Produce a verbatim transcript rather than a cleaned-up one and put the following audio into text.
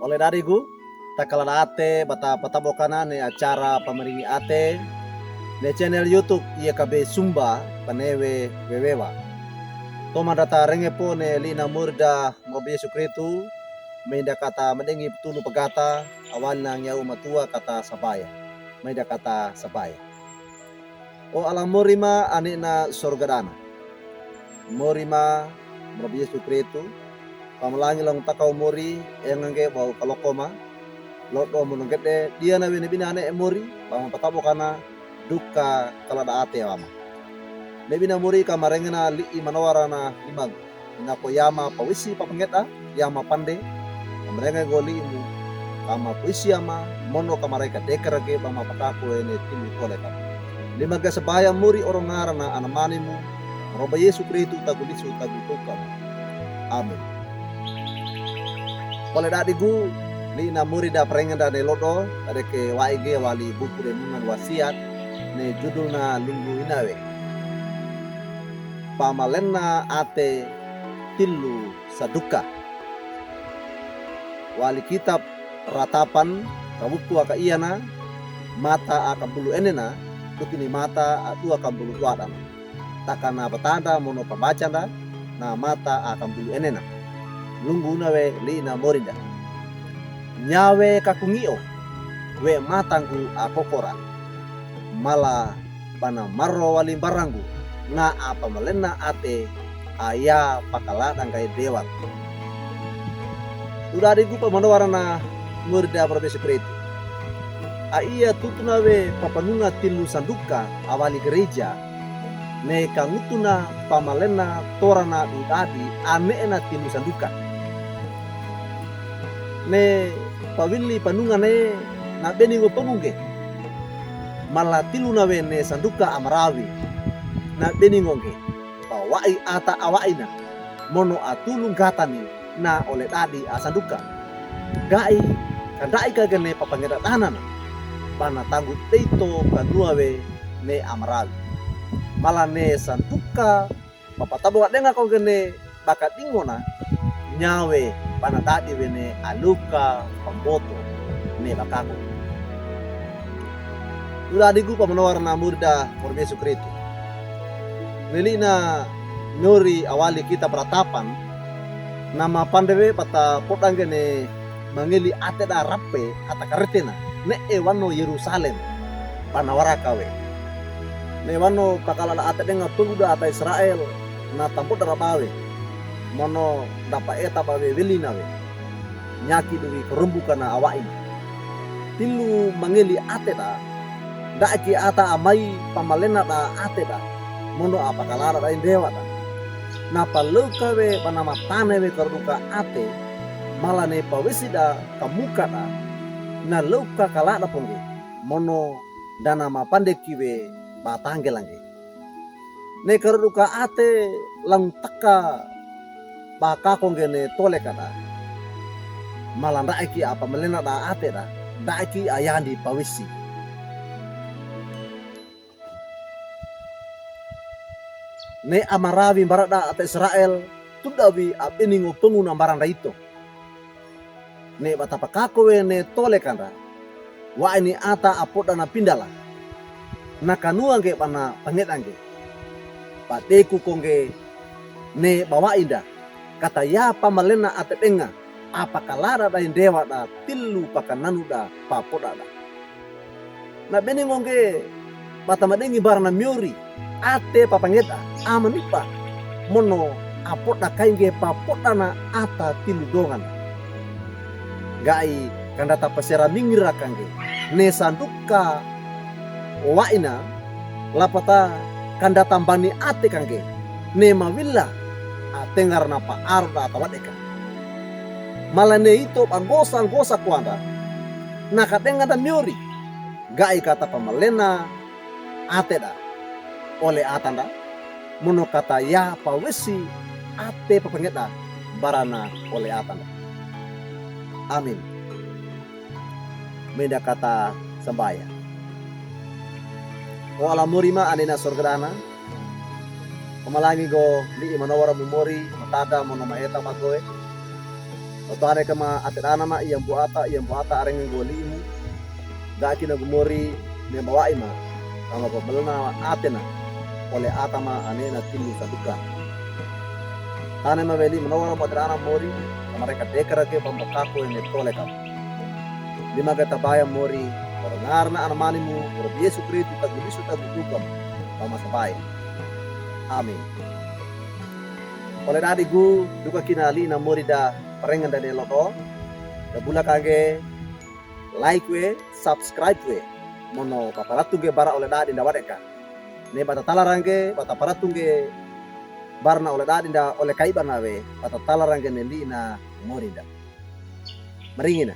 Ole dadigu, takala date bata patabokanan ne acara pamaringi ate ne channel YouTube I K B Sumba Panewe Wewewa. Toman data rengepo ne lina murida Mrobe Yesu Kristu, maida kata madengi ptulu pagata, awalina ngiyaw matuwa kata sabaya. Maida kata sabaya. O alamorima anina sorgadana. Morima, Mrobe Yesu Kristu, pamalangi lang takaw mori, engangge baw kalokoma, lodo monongede, diyana we nebina ane mori, bama patabokana, duka kalada ate wama. Nebina mori kamarengena lii manawarana limag. Ina ko yama pawisi papangeda, yama pande, kamarengena go liimu, kama pawisi yama, mono kamareka dekarage bama pakakowe ne timi kole kama. Limaga sabaya mori orongarana anamanimu, Mrobe Yesu Kristu tagulisu tagutuka. Amen. Pole dadigu, lina murida parengenda ne lodo, kadeke waige wali buku renungan wasiat, ne judulna lunggu inawe. Pamalena ate tilu saduka. Wali kitab Ratapan, kabuku a kaiyana, mata a kambulu enena, dukini mata a duwa kambulu duwa dana. Takana batanda mono pabacanda, na mata a kambulu enena. Lunggu nawe lina morinda. Nyawe kakungiyo, we matanggu a kokora. Mala bana maro wali mbaranggu, na a pamalena ate aya pakaladangay dewat. Uda digu pamanawarana murida Mrobe Yesu Kristu. A iya tutuna we papanunga tilu sanduka a wali gereja, ne kangutuna pamalena torana udadi a neena tilu sanduka. Ne pawili panunga ne na beningo panungge. Mala tilu nawe ne sanduka a marawi. Na beningo ngge. Pawai ata a waina. Mono a tulu ngatani na ole dadi a sanduka. Gai, kandai kagene papangeda danana. Pana tanggu teito kanuawe ne a marawi. Mala ne sanduka Mapatabo nga denga ko gene baka dingona, nyawe pana dadi wene a loka pamboto ne baka ko. Uda digu pamanawarana murida Mrobe Yesu Kristu. Lili na nyori a wali kitab Ratapan, na mapande we pata podang gene mangeli ate da rape ata karetena, ne e wano Yerusalem, pana waraka we. Ne wano pakalala ate denga peluda ata Israel, na tampo da rabawe. Mono da paeta bawe welina we. Nyaki duwi kerembuka na a wain. Tilu mangeli ate da, da aki ata amai pamalena da ate da. Mono a pakalala da indewa da. Na paloka we pana matane we kerduka ate, mala ne pawisi da kamuka da, na loka kalada pongge, mono dana mapande kiwe ba tangge langge. Ne kerduka ate lang taka baka ko gene tole kada. Mala da aki a pamalena da ate da, da aki a yandi pawisi. Ne a marawi mbarada ata Israel, tudawi a beningo penguna mbaranda ito. Ne bata paka ko we ne tole kanda. Waini ata a poda na pindala. Na kanua ngge pana pangeda ngge. Padeku ko ngge ne bawainda. Kata ya pamalena ate denga. A pakalada da indewa da tilu pakananu da papoda da. Na beningo ngge bata madengi mbarana miori, ate papangeda, a manipa, mono a poda kai ngge papodana ata tilu dongan. Gai kanda ta pasera mingira kangge, ne sanduka waina, lapata kanda ta mbani ate kangge, ne mawila a tengarana pa aroda ata wadeka. Mala ne ito bangosa-ngosa ko anda, na kadenga da miori, gai kata pamalena ate da, ole atan da, mono kata ya pawisi ate papangeda mbarana ole atan da. Amin. Maida kata sambaya. O alamorima anina sorga dana, pamalangi go lii manowara mumori, matada mono maeta magowe. Oto ane kama ate dana ma iyambo ata, iyambo ata a rengeng go limu. Ga kina gumori ne bawa'i ma kama pabalana ate na. Ole ata ma ane na timu saduka. Tane ma weli manawara ma ate dana mori, kama reka dekara ke bamba kako ne tole kama. Lima ga tabaya mori, oro ngarna ana malimu, oro Yesu Kristu tagulisu tagukukam, kama sabaya. Amin. Ole dadi gu, duka kina li na mori da parengan da ne loto. Da bula kange like we, subscribe we. Mono paparatung ge bara ole dadi nda wadeka. Ne bata talarange, bata paratung ge barna ole dadi nda ole kaibana we, bata talarange ne li na mori nda. Maringina.